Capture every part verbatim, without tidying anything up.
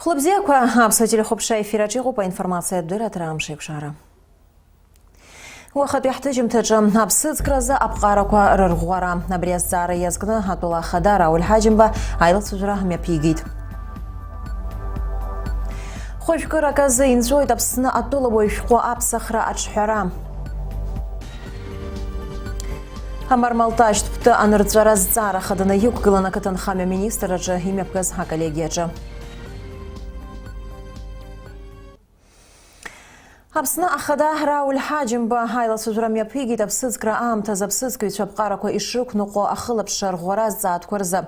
Лыбзиақәа, Аԥсуа телехәаԥшра ефир аҿы иҟоуп аинформациатә дырраҭара Амш еиқәшара. Уахатәи ҳҭыжьымҭаҿы аԥсыӡкразы аԥҟарақәа рырӷәӷәара. Абри азҵаара иазкны атәыла ахада Рауль Ҳаџьымба аилацәажәара мҩаԥигеит. Хәажәкырак азы инҵәоит Аԥсны атәылауаҩ шәҟәы аԥсахра аҿҳәара. Амармалташьтә ԥты анырҵәара зҵаара хаданы иқәгылан ақыҭанхамҩа аминистрраҿы имҩаԥгаз аколлегиаҿы. Аԥсны ахада Рауль Ҳаџьымба аилацәажәара мҩаԥигеит аԥсыӡкра аамҭазы аԥсыӡкыҩцәа аԥҟарақәа ишрықәныҟәо ахылаԥшра рӷәӷәара азҵаатәқәа рзы.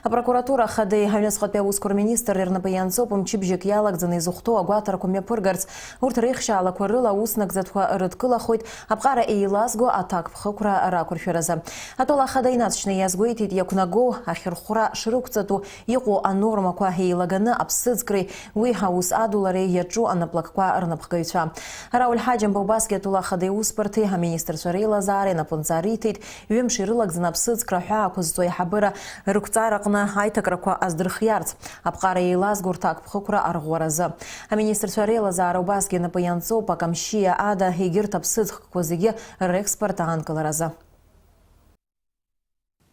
Апрокуратура ахадеи аҩныҵҟатәи аусқәа рминистрреи рнапы ианҵоуп мчыбжьык иалагӡаны изыхәҭоу агәаҭарақәа мҩаԥыргарц, урҭ реихшьаалақәа рыла ауснагӡатәқәа рыдкылахоит аԥҟара еилазго аҭакԥхықәра рақәыршәаразы. Атәыла ахада инаҵшьны иазгәеиҭеит, иақәнагоу ахьырхәра шрықәҵатәу иҟоу анормақәа еилаганы аԥсыӡкреи уи аус адулареи иаҿу анаплакқәа рнапхгаҩцәа. Рауль Ҳаџьымба убасгьы атәыла ахада иусбарҭеи аминистрцәа реилазаареи анапынҵа риҭеит, ҩымш ирылагӡаны аԥсыӡкра ҳәаақәа зҵо аиҳабыра рықәҵараҟны аиҭакрақәа аздырхиарц, аԥҟара еилазго рҭакԥхықәра арӷәӷәаразы. Аминистрцәа реилазаара убасгьы напы ианҵоуп Акамшьиа ада егьырҭ аԥсыӡкқәа зегьы реекспорт аанкыларазы.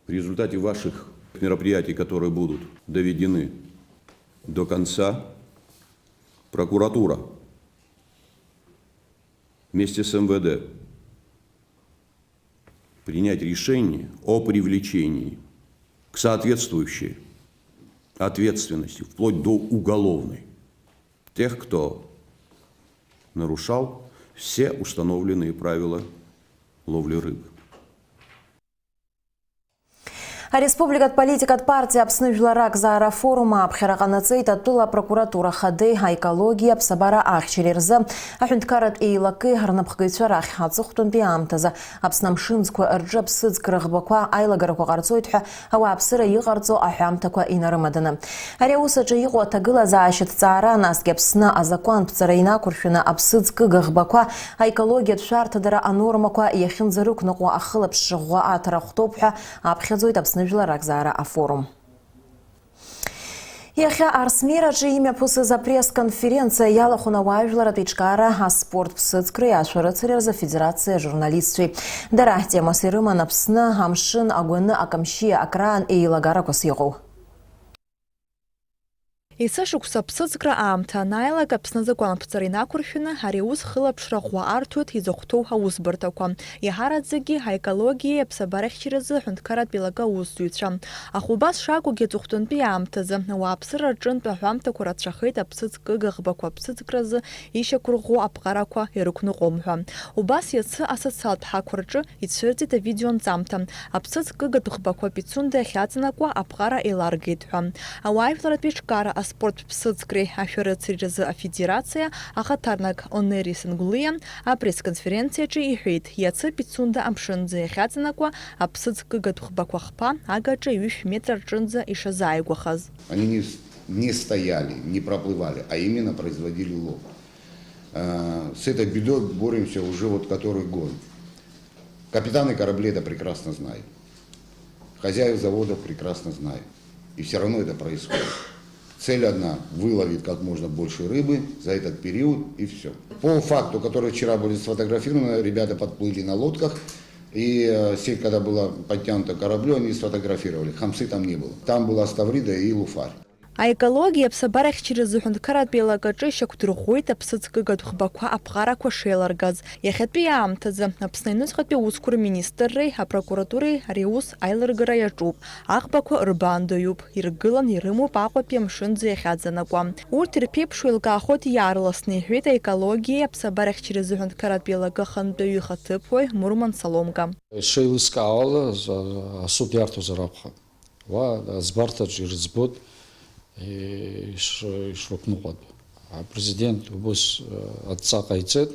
В результате ваших мероприятий, которые будут доведены до конца, прокуратура вместе с МВД принять решение о привлечении к соответствующей ответственности, вплоть до уголовной, тех, кто нарушал все установленные правила ловли рыбы. Ареспубликатә политикатә партиа Аԥсны жәлар ракзаара афорум ааԥхьара ҟанаҵеит атәыла апрокуратура хадеи аекологиеи аԥсабара ахьчареи рзы аҳәынҭқарратә еилакеи рнапхгаҩцәа рахь аҵыхәтәантәи аамҭазы Аԥсны амшынӡқәа рҿы аԥсыӡкра ӷбақәа аилагарақәа ҟарҵоит ҳәа ауааԥсыра иҟарҵо аҳәамҭақәа инарымаданы. Ари аус аҿы иҟоу аҭагылазаашьа ҭҵаара, насгьы Аԥсны азакәанԥҵара инақәыршәаны аԥсыӡ кыга ӷбақәа аекологиатә шәарҭадара анормақәа иахьынӡарықәныҟәо ахылаԥшра ӷәӷәа аҭара ахәҭоуп ҳәа аԥхьаӡоит Аԥсны Жәлар Ракзаара афорум. Иахьа Арсмираҿы имҩаԥысыз апресс-конференциа иалахәын ауаажәларратә еиҿкаара, аспорт ԥсыӡкреи ашәарыцареи рзы афедерациа ажурналистцәеи. Дара темас ирыман Аԥсны, амшын, агәаны, Акамшьиа, акраан еилагарақәас иҟоу. Есышықәса аԥсыӡкра аамҭа анааилак, Аԥсны азакәанԥҵара инақәыршәаны ари аус хылаԥшра ӷәӷәа арҭоит изыхәҭоу аусбарҭақәа. Иаҳараӡакгьы аекологиеи аԥсабарахьчаразы аҳәынҭқарратә еилакы аусзуҩцәа. Аха убас шакәугьы, аҵыхәтәантәи аамҭазы ауааԥсыра рҿынтә аҳәамҭақәа рацәахеит аԥсыӡ кыга ӷбақәа аԥсыӡкразы ишьақәырӷәӷәо аԥҟарақәа ирықәныҟәом ҳәа. Убас иацы асоциалтә ҳақәа рҿы ицәырҵит авидеонҵамҭа, аԥсыӡ кыгатә ӷбақәа Пицунда иахьаҵанакуа аԥҟара еиларгеит ҳәа. Ауаажәларратә еиҿкаара, аспорттә ԥсыӡкреи ашәарыцареи рзы афедерациа ахаҭарнак Онери Сангәлиа апресс-конференциаҿы иҳәеит, иацы Пицунда амшынӡы иахьаҵанакуа аԥсыӡ кыгатә ӷбақәа хԥа агаҿа ҩышә метра рҿынӡа ишазааигәахаз. Они не с-, не стояли, не проплывали, а именно производили лов. Э, с этой бедой боремся уже вот который год. Капитаны кораблей это прекрасно знают. Хозяев заводов прекрасно знают. И всё равно это происходит. Цель одна: выловить как можно больше рыбы за этот период, и всё. По факту, который вчера будет сфотографирован, ребята подплыли на лодках, и, э, сеть, когда была подтянута к кораблю, они сфотографировали. Хамсы там не было. Там была ставрида и луфарь. Аекологиеи аԥсабарахьчареи рзы аҳәынҭқарратә еилакаҿы ишьақәдырӷәӷәеит аԥсыӡ кыгатә ӷбақәа аԥҟарақәа шеиларгаз. Иахьатәи аамҭазы Аԥсны аҩныҵҟатәи аусқәа рминистрреи апрокуратуреи ари аус аилыргара иаҿуп. Аӷбақәа рбаандаҩуп, иргылан ирымоуп Аҟәатәи амшынӡы иахьаҵанакуа. Урҭ ирԥеиԥшу еилкаахоит иаарласны, иҳәеит аекологиеи аԥсабарахьчареи рзы аҳәынҭқарратә еилакы ахантәаҩы ихаҭыԥуаҩ Мурман Саломка. Ишеилыскаауала, за-, асуд иарҭозар акәхап. Уа аӡбарҭаҿ ирыӡбоит, иш-, ишрықәныҟәатәу. Апрезидент убыс, э, адҵа ҟаиҵеит,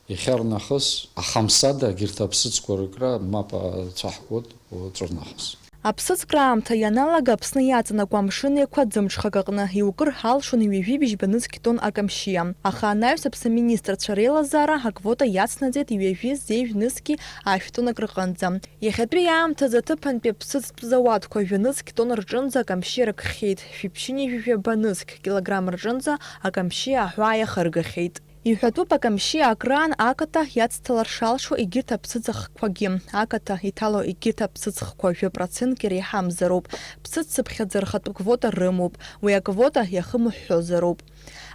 иахьарнахыс, ахамсада, егьырҭ аԥсыӡқәа рыкра мап ацәаҳкуеит уаҵәырнахыс. Аԥсыӡкра аамҭа ианалага, Аԥсны иаҵанакуа амшын еиқәа ӡымҽхак аҟны иукыр ҳалшон ҩажәи быжьба нызқь тонн акамшьиа. Аха анаҩс Аԥсны аминистрцәа реилазаара аквота иацнаҵеит ҩажәи зеижә нызқьи ашә тоннак рҟынӡа. Иахьатәи аамҭазы аҭыԥантәи аԥсыӡтә зауадқәа жәа нызқь тонн рҿынӡа акамшьиа ркхьеит, шәиԥшьыни жәаба нызқь килограмм рҿынӡа акамшьиа аҳәаа иахыргахьеит. Иҳәатәуп, акамшьиа акраан ақаҭа иацҭалар шалшо егьырҭ аԥсыӡ ахқәагьы. Ақаҭа иҭало егьырҭ аԥсыӡ хқәа жәа процентк иреиҳамзароуп. Ԥсыӡ цыԥхьаӡа рхатә квота рымоуп. Уи аквота иахымҳәҳәозароуп.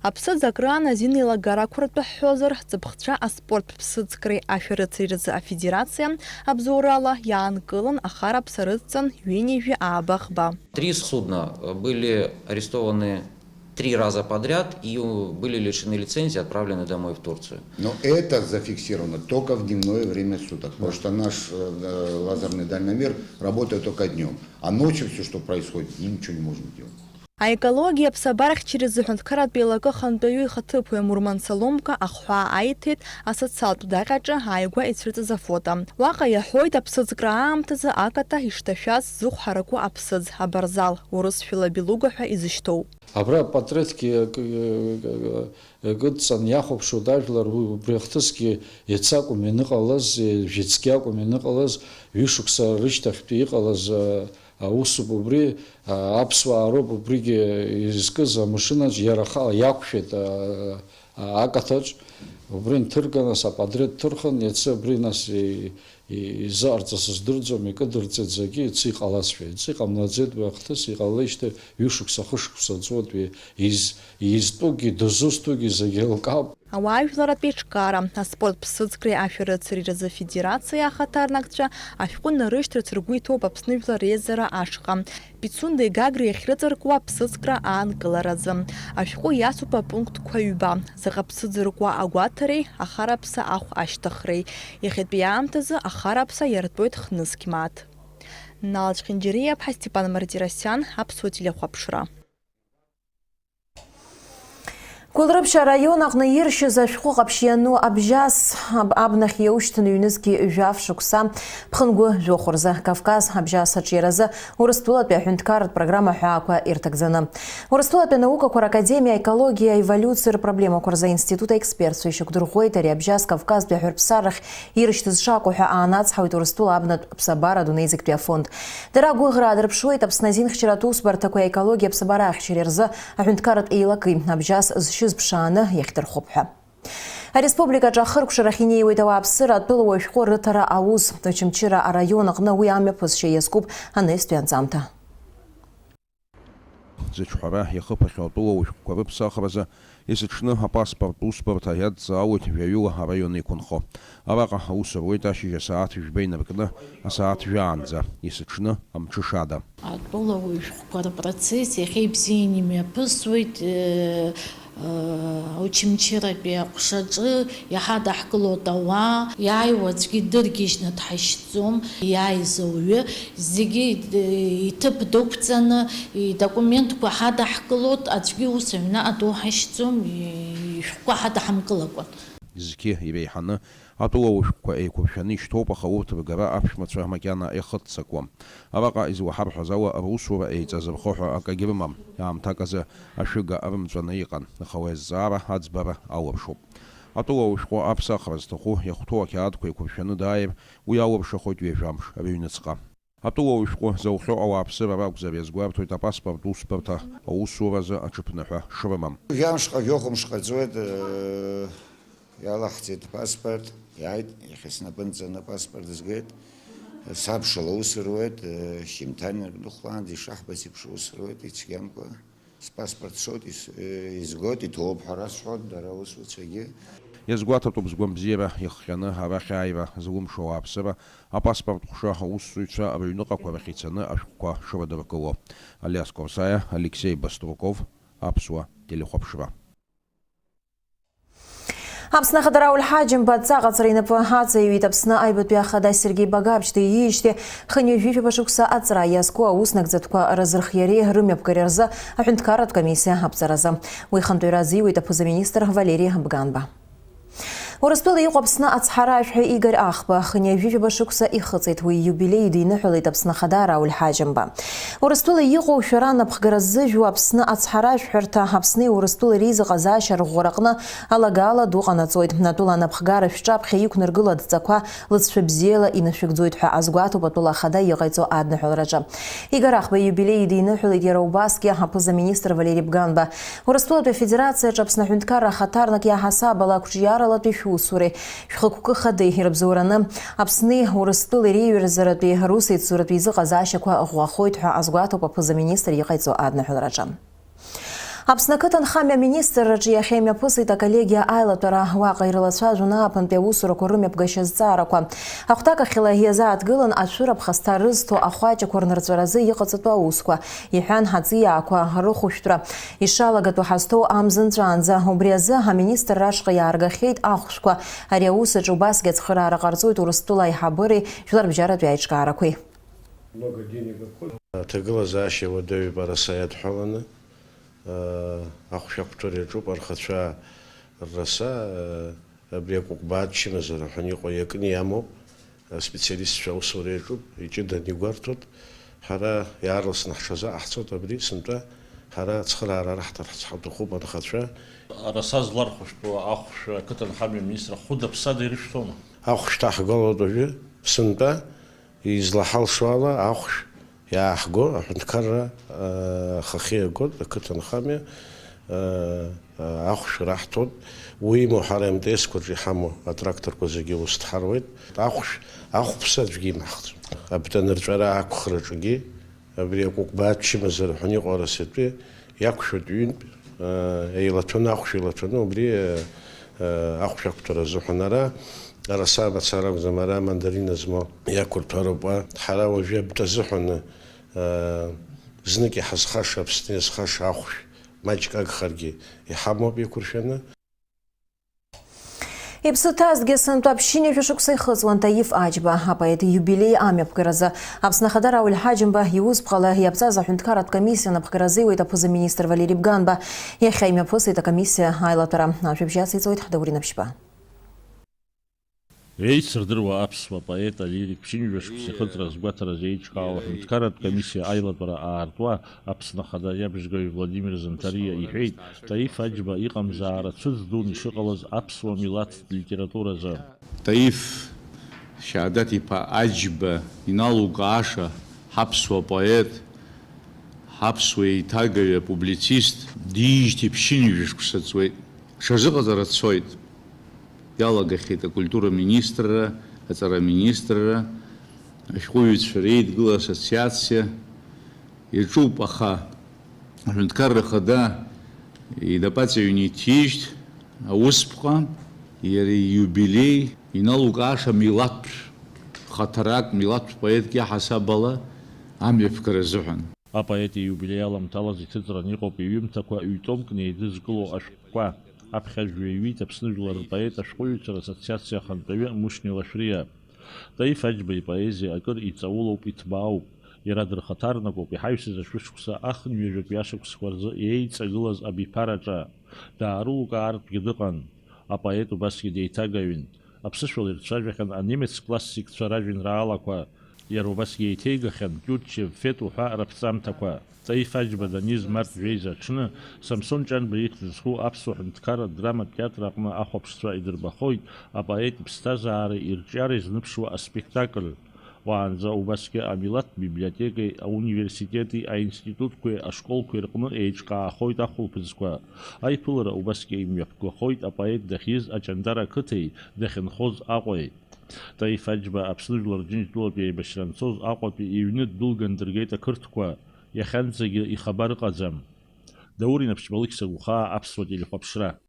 Аԥсыӡ акраан азин еилагарақәа ртәы ҳҳәозар, ҵыԥхцәа аспорт ԥсыӡкреи ашәарыцареи рзы афедерациа абзоурала иаанкылан ахараԥса рыдҵан ҩынҩажәи ааба ӷба. Три судна, э, были арестованы три раза подряд и, э, были лишены лицензии, отправлены домой в Турцию. Но это зафиксировано только в дневное время суток, потому что наш, э, э, лазерный дальномер работает только днём, а ночью всё, что происходит, ничего не можем делать. Аекологиа аԥсабарахьчареи рзы аҳәынҭқарратә еилакы ахантәаҩы ихаҭыԥуаҩ Мурман Саломка ахҳәаа аиҭеит асоциалтә даҟьаҿы ааигәа ицәырҵыз афото. Уаҟа иаҳәоит аԥсыӡкра аамҭазы акаҭа ишҭашәаз зыхә ҳараку аԥсыӡ, абарзал, урысшәала белуга ҳәа изышьҭоу. Абра апатреҭгьы акы, акы ыдҵан иахәаԥшуеит ажәлар, уи убри ахҭысгьы иацы акәым ианыҟалаз, жәицгьы акәым ианыҟалаз, ҩышықәса рышьҭахьтәи иҟалаз, а, аусуп убри, а, аԥсуаа роуп убригьы изкыз амашьынаҿ, иара ахала иақәшәеит, а, а, акаҭаҿ, убри нҭырган, нас апатреҭ ҭырхын, иацы абри, нас, и-, и-, изыҟарҵаз сыздырӡом, икыдырҵеит зегьы, иацы иҟалазшәа. Иацы иҟамлаӡеит уи ахҭыс, иҟалеижьҭеи ҩышықәса, хышықәса ҵуеит уи из-, изтәугьы, дызусҭоугьы зегьы еилкаауп. Ауаажәларратә еиҿкаара, аспорт ԥсыӡкреи ашәарыцареи рзы афедерациа ахаҭарнакцәа ашәҟәы нарышьҭырц ргәы иҭоуп Аԥсны Жәлар Реизара ашҟа. Пицундеи Гагреи ахьрыҵаркуа аԥсыӡкра аанкыларазы. Ашәҟәы иацуп апунктқәа ҩба, заҟа ԥсыӡ ркуа агәаҭареи ахараԥса ахә ашьҭыхреи. Иахьатәи аамҭазы ахараԥса иартәоит хнызқь мааҭ. Нал Чхинџьариа-иԥҳа, Степан Мартиросиан, Аԥсуа телехәаԥшра. Гәылрыԥшь араион аҟны иршьыз ашәҟәы ҟаԥшь иану абжьас аб-, абнахь иаушьҭын ҩнызқьи жәаф шықәса, ԥхынгәы жәохә рзы Кавказ абжьас аҿиаразы Урыстәылатәи аҳәынҭқарратә программа ҳәаақәа ирҭагӡаны. Урыстәылатәи анаукақәа ракадемиа аекологиа аеволиуциа рпроблемақәа рзы аинститут аекспертцәа ишьақәдырӷәӷәеит ари абжьас Кавказтәи аҳәырԥсарахь ирышьҭыз шакәу ҳәа аанацҳауеит Урыстәыла абнатә ԥсабара адунеи зегьтәи афонд. Дара агәыӷра аадырԥшуеит Аԥсны азинхьчаратә усбарҭақәеи аекологиа аԥсабара ахьчареи рзы аҳәынҭқарратә еилакеи абжьас зшьыз ԥшааны иахьдырхәып ҳәа. Ареспубликаҿы ахыркәшарахь инеиуеит ауааԥсыра атәылауаҩ шәҟәы рыҭара аус. Очамчыра араион аҟны уи амҩаԥысшьа иазкуп анаҩстәи анҵамҭа. Зыҽҳәара иахыԥахьоу атәылауаҩ шәҟәқәа рыԥсахразы есыҽны апаспорттә усбарҭа иадҵаауеит жәаҩыла араион еиқәынхо. Араҟа аус руеит ашьыжь асааҭ жәба инаркны асааҭ жәаанӡа, есыҽны амҽышада. Атәылауаҩ шәҟәқәа рпроцесс иахьа ибзианы имҩаԥысуеит, э, э, Очамчыратәи аҟәшаҿы иҳадаҳкылоит ауаа, иааиуа аӡәгьы дыргьежьны дҳашьҭӡом, иааиз ауаҩы зегьы, э, иҭыԥ дықәҵаны, идокументқәа ҳадаҳкылоит, аӡәгьы ус аҩнаҟа доуҳашьҭӡом, ишәҟәқәа ҳадаҳамкылакәа. Зқьы иреиҳаны атәылауаҩ шәҟәқәа еиқәыршәаны ишьҭоуп, аха урҭ ргара аԥшәмацәа макьана иахыццакуам. Араҟа излаҳарҳәаз ала, русура еиҵазырхо ҳәа акагьы рымам, аамҭак азы ашәыга рымҵәаны иҟан, аха уи азҵаара аӡбара алыршоуп. Атәылауаҩ шәҟәы аԥсахра зҭаху иахәҭоу ақьаадқәа еиқәыршәаны дааир, уи алыршахоит ҩажәа мш рыҩныҵҟа. Атәылауаҩ шәҟәы заухьоу ауааԥсыра ракәзар, иазгәарҭоит апаспорт усбарҭа аусуразы аҽыԥныҳәа шрымам. Жәамшҟа, жәохәымш ҟаҵуеит, э, иалаҳҵеит апаспорт, иааит, иахьа снапы нҵаны апаспорт згеит, сабшала аус руеит, э, Шьымҭан ирныхәлаанӡа ишаҳбац еиԥш аус руеит, ицәгьамкәа. Спаспорт сшоит, ис-, э, изгоит, иҭоуп ҳәа расҳәоит, дара аусуцәагьы. Иазгәаҭатәуп згәамбзиара ихҟьаны арахь ааира злымшо ауааԥсыра апаспорт ҟәша аусзуҩцәа рыҩныҟақәа рахь ицаны ашәҟәқәа шрыдыркыло. Алиас Корсаиа, Алексей Баструков, Аԥсуа телехәаԥшра. Аԥсны Ахадара Ауль Ҳаџьымба адҵаҟаҵара инапы аҵаиҩит. Аԥсны Аҩбатәи Ахада Сергеи Багаԥшь диижьҭеи хынҩажәи жәаба шықәса аҵра иазку аус нагӡатәқәа рызрыхиареи рымҩаԥгареи рзы аҳәынҭқарратә комиссиа аԥҵаразы. Уи хантәаҩра азиуеит аԥыза-министр Валери Бганба. Урыстәыла иҟоу Аԥсны ацҳаражәҳәаҩ Игорь Ахба хынҩажәижәаба шықәса ихыҵит, уи ииубилеи идиныҳәалеит Аԥсны Ахада Рауль Ҳаџьымба. Урыстәыла иҟоу шәара анапхгара ззыжәуа Аԥсны ацҳаражәҳәарҭа Аԥсни Урыстәылеи реизыҟазаашьа рӷәӷәараҟны алагала ду ҟанаҵоит. Атәыла анапхгара шәҿаԥхьа иқәнаргыло адҵақәа лыҵшәа бзиала инашәыгӡоит ҳәа азгәаҭоуп атәыла ахада иҟаиҵо адныҳәалараҿы. Игорь Ахба ииубилеи идиныҳәалеит иара убасгьы аԥыза-министр Валери Бганба. Урыстәылатәи Афедерациаҿы Аԥсны аҳәынҭқарра ахаҭарнак иаҳасаб ала ақәҿиаралатәи шәусуреи шәхықәкы хадеи ирыбзоураны Аԥсни Урыстәылеи реиҩырзаратәи русеицуратәи изыҟазаашьақәа ӷәӷәахоит ҳәа азгәаҭоуп аԥыза-министр иҟаиҵо адныҳәалараҿы. Аԥсны ақыҭанхамҩа аминистрраҿы иахьа имҩаԥысит аколлегиа аилатәара. Уаҟа ирылацәажәон ааԥынтәи аусурақәа рымҩаԥгашьа зҵаарақәа. Ахәҭакахьала иазааҭгылан ашәыра ԥхасҭа рызҭо ахәаҷақәа рнырҵәаразы иҟаҵатәу аусқәа, иҳәан, аҵиаақәа рыхәышәтәра ишалагатәу ҳазҭоу амза нҵәаанӡа. Убри азы аминистрра ашҟа иааргахьеит ахәшәқәа. Ари аус аҿы убасгьы ацхыраара ҟарҵоит Урыстәыла аиҳабыреи жәларбжьаратәи аиҿкаарақәеи. Много денег обходит. Аҭагылазаашьа уадаҩуп араса иадҳәаланы, ахәшә ақәҭәара иаҿуп, архацәа рраса, абри акәыкәбаа ачымазара ҳәа иҟоу иакны иамоуп, аспециалистцәа аусура иаҿуп, иҷыданы игәарҭоит. Ҳара иаарласны ҳҽазаҟаҳҵоит абри, сынтәа ҳара ацхыраара раҳҭарц ҳаҭахуп анхацәа. Араса злархәышәтәу ахәшә ақыҭанхамҩа аминистр хәыда-ԥсада ирышәҭома? Ахәшә ҭаҳгалоит уажәы, сынтәа. Излаҳалшо ала ахәшә иааҳго аҳәынҭқарра, аа, ахахьы иагоит, ақыҭанхамҩа, аа, ахәшә раҳҭоит. Уимоу ҳара МТС-қәа рҿы иҳамоу атракторқәа зегьы ус дҳаруеит. Ахәшә, ахәԥса аӡәгьы имаҳхӡом. Абтәанырҵәара ақәхраҿгьы абри акәыкәбаа ачымазара ҳәа иҟоу арасатәи иақәшәоит ҩынтә, еилаҭәаны, ахәшә еилаҭәаны, убри, ахәшә ақәҭәара азыҳәан ара, араса мацара акәӡам, ара амандарина змоу иақәырҭәароуп, а. Ҳара уажәы абтәы азыҳәан, знык иҳазхаша, Аԥсны иазхаша ахәшә маҷк агхаргьы иҳамоуп иқәыршәаны. Иԥсы ҭазҭгьы сынтәа ԥшьынҩажәа шықәса ихыҵуан Таиф Аџьба апоет ииубилеи амҩаԥгаразы. Аԥсны Ахада Рауль Ҳаџьымба иусԥҟала иаԥҵаз аҳәынҭқарратә комиссиа анапхгара азиуеит аԥыза-министр Валери Бганба. Иахьа имҩаԥысит акомиссиа аилатәара. Ажәабжь ациҵоит Даурен Аԥшьба. Еицырдыруа аԥсуа поет алирик ԥшьынҩажәа шықәса ихыҵра азгәаҭаразы еиҿкаау аҳәынҭқарратә комиссиа аилатәара аартуа Аԥсны Ахада иабжьгаҩ Владимир Занҭариа иҳәеит, Таиф Аџьба иҟамзаара цәыӡ дуун ишыҟалаз аԥсуа милаҭтә литературазы. Таиф Шьаҳдаҭ-иԥа Аџьба иналукааша ҳаԥсуа поет, ҳаԥсуа еиҭагаҩы, апублицист, диижьҭеи ԥшьынҩажәа шықәса ҵуеит. Ҽазыҟаҵара цоит. Иалагахьеит акультура министрра, аҵара министрра, ашәҟәыҩҩцәа реидгыла ассоциациа. Иаҿуп, аха аҳәынҭқарра Ахада инапаҵаҩны иҭижьт аусԥҟа, иара ииубилеи иналукааша милаҭтә хаҭарак, милаҭтә поетк иаҳасаб ала амҩаԥгара азыҳәан. Апоет ииубилеи аламҭалаз иҭыҵран иҟоуп иҩымҭақәа ҩ-томкны еидызкыло ашәҟәқәа. Аԥхьажәаҩ иҩит Аԥсны жәлар рпоет ашәҟәыҩҩцәа рассоциациа ахантәаҩы Мушьни Лашәриа. Таиф Аџьба ипоезиа акыр иҵаулоуп, иҭбаауп. Иара дырхаҭарнакуп, иҳаҩсыз ашәышықәса ахынҩажәатәи ашықәсқәа рзы еиҵагылаз абиԥараҿы. Даарылукаартәгьы дыҟан. Апоет убасгьы деиҭагаҩын. Аԥсышәала ирцәажәахьан анемец классикцәа ражәеинраалақәа. Иара убасгьы еиҭеигахьан Тиутчев, Фету ҳәа раԥҵамҭақәа. Таиф Аџьба даниз март жәеиза аҽны, Самсон Ҷанба ихьӡ зху аԥсуа ҳәынҭқарратә драматә театр аҟны ахәаԥшцәа идырбахоит апоет иԥсҭазаареи ирҿиареи зныԥшуа аспектакль. Уаанӡа убасгьы амилаҭтә библиотекеи ауниверситети аинститутқәеи ашколқәеи рҟны еиҿкаахоит ахәылԥыцқәа. Аиԥылара убасгьы имҩаԥгахоит апоет дахьиз Аҷандара ақыҭеи дахьынхоз Аҟәеи. Таиф Аџьба Аԥсны Жәлар Џьынџьтәылатәи аибашьра анцоз Аҟәатәи иҩны ддәылган дыргеит ақырҭқәа, иахьанӡагьы ихабар ыҟаӡам. Даур Инаԥшьба, Алықьса Гәхаа, Аԥсуа телехәаԥшра.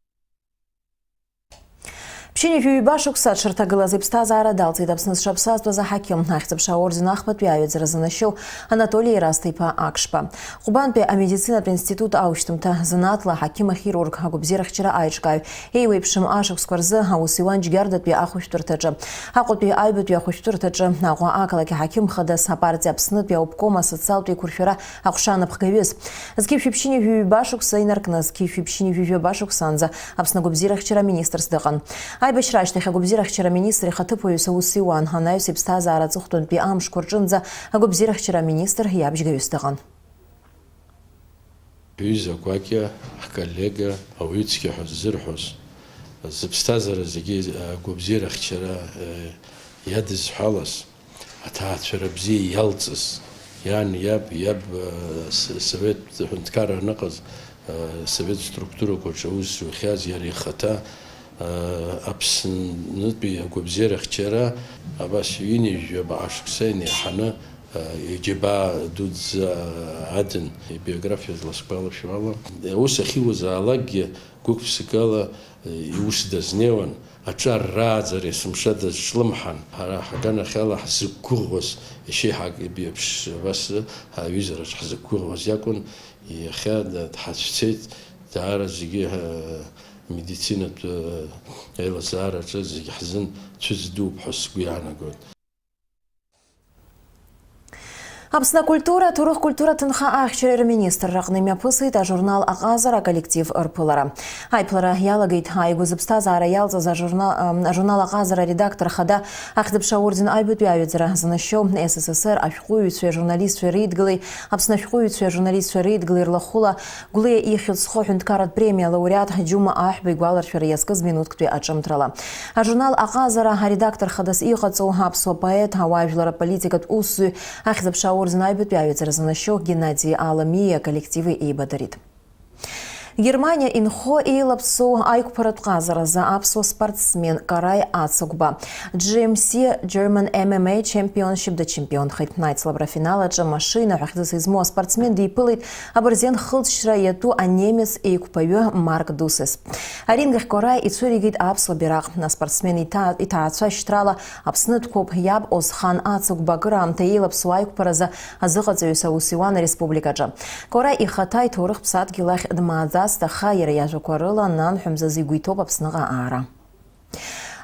Ԥшьынҩажәи ҩба шықәса аҽырҭагылаз иԥсҭазаара далҵит Аԥсны зҽаԥсазтәыз аҳақьым, Ахьӡ-аԥша аорден ахԥатәи аҩаӡара занашьоу Анатоли Ерасҭа-иԥа Акшба. Ҟәбантәи амедицинатә институт аушьҭымҭа, занааҭла аҳақьым-ахирург, агәабзиарахьчара аиҿкааҩ, еиуеиԥшым ашықәсқәа рзы аус иуан Џьгьардатәи ахәышәтәырҭаҿы. Аҟәатәи аҩбатәи ахәышәтәырҭаҿы Аҟәа ақалақь аҳақьым хадас, апартиа Аԥснытәи аобком асоциалтә еиқәыршәара аҟәша анапхгаҩыс. Зқьи жәшәи ԥшьынҩажәи ҩба шықәса инаркны, зқьи жәшәи ԥшьынҩажәи жәаба шықәсаанӡа Аԥсны агәабзиарахьчара аминистрс дыҟан. Аибашьра ашьҭахь агәабзиарахьчара аминистр ихаҭыԥуаҩыс аус иуан, анаҩс иԥсҭазаара аҵыхәтәантәи амшқәа рҿынӡа агәабзиарахьчара аминистр иабжьгаҩыс дыҟан. Ҩыза гәакьа, ҳколлега, ауаҩы цқьа ҳәа ззырҳәоз, зыԥсҭазаара зегьы агәабзиарахьчара, э, иадызҳәалаз, аҭаацәара бзиа иалҵыз, иан, иаб, иаб, э, с-, Совет ҳәынҭқарра аныҟаз, э, Совет структурақәа рҿы аус зухьаз иара ихаҭа, э, Аԥснытәи агәабзиарахьчара абас ҩынҩажәаба ашықәса инеиҳаны, э, иџьабаа дуӡӡа, э, адын. Ибиографиа зласгәалашәо ала, аус ахьиуазаалакгьы гәык-ԥсыкала, э, иус дазнеиуан, аҿар рааӡара есымша дазҿлымҳан. Ҳара ҳаганахьала ҳзықәгәыӷуаз, ишеиҳагьы еиԥш, абас аҩызараҿ ҳзықәгәыӷуаз иакәын, иахьа д-, дҳацәцеит, даара зегьы, э, медицинатә, э, аилазаараҿы зегьы ҳзын цәыӡ дууп ҳәа сгәы иаанагоит. Аԥсны акультура, аҭоурых-культура ҭынха ахьчареи рминистрраҟны имҩаԥысит ажурнал Аҟазара аколлектив рԥылара. Аиԥылара иалагеит ааигәа зыԥсҭазаара иалҵыз ажурна-, ам, ажурнал Аҟазара аредактор хада, Ахьӡ-аԥша аорден аҩбатәи аҩаӡара занашьоу С С С Р ашәҟәыҩҩцәеи ажурналистцәеи реидгылеи, Аԥсны ашәҟәыҩҩцәеи ажурналистцәеи реидгылеи рлахәыла Гәлиа ихьӡ зху аҳәынҭқарратә премиала лауреат Џьума Аҳәба игәаларшәара иазкыз минуҭктәи аҿымҭрала. Ажурнал Аҟазара аредактор хадас иҟаҵоу аԥсуа поет, ауаажәлар аполитикатә усзуҩ, Ахьӡ-аԥша аорден аҩбатәи аҩаӡара занашьоу Геннади Аламиеи аколлективи еибадырит. Германиа инхо еилаԥсоу аиқәԥаратә ҟазаразы аԥсуа спортсмен Караи Ацыгәба G M C German M M A Championship дачемпионхеит. Аицлабра афинал аҿы машина ҳәа хьӡыс измоу аспортсмен диԥылеит абырзен хылҵшьҭра иатәу анемец еиқәԥаҩы Марк Дусес. Аринг ахь Караи ицәыригеит аԥсуа бираҟ. Аспортсмен иҭаа-, иҭаацәа шьҭрала Аԥснытәқәоуп, иаб Озхан Ацыгәба акыраамҭа еилаԥсоу аиқәԥаразы азыҟаҵаҩыс аус иуан ареспубликаҿы. Кора ихаҭа иҭоурых ԥсадгьыл ахь дмааӡацт, аха иара иажәақәа рыла, нанҳәа мзазы игәы иҭоуп Аԥсныҟа аара.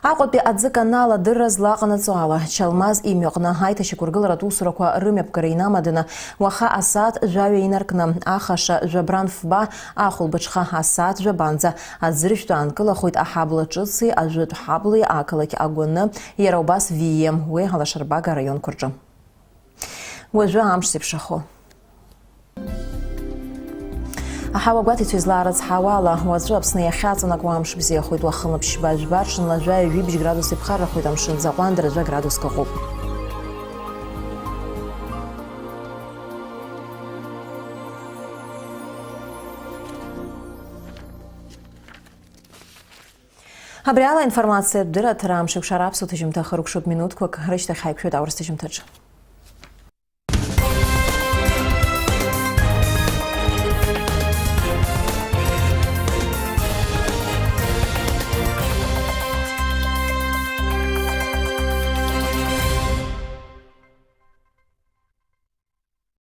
Аҟәатәи аӡыканал адырра злаҟанаҵо ала, Чалмаз имҩаҟны аиҭашьақәыргыларатә усурақәа рымҩаԥгара инамаданы, уаха асааҭ жәаҩа инаркны, ахаша жәабран фба ахәылбыҽха асааҭ жәабанӡа аӡыршәтә аанкылахоит аҳабла ҿыци ажәытә ҳаблеи ақалақь Агәаны, иара убас Вием, уи алашарбага араионқәа рҿы. Уажәы амш зеиԥшрахо. Аҳауа гәаҭеицәа излаарыцҳауа ала, уаҵәы Аԥсны иахьаҵанакуа амш бзиахоит, уахынла ԥшьба жәба, ҽынла жәаҩа-ҩыбжь градус иԥхаррахоит, амшын заҟәандара жәа градуск ыҟоуп. Абри ала аинформациатә дырраҭара амш еиқәшара аԥсуа ҭыжьымҭа хыркәшоуп минуҭқәак рышьҭахь ҳаиқәшәоит аурыс ҭыжьымҭаҿы.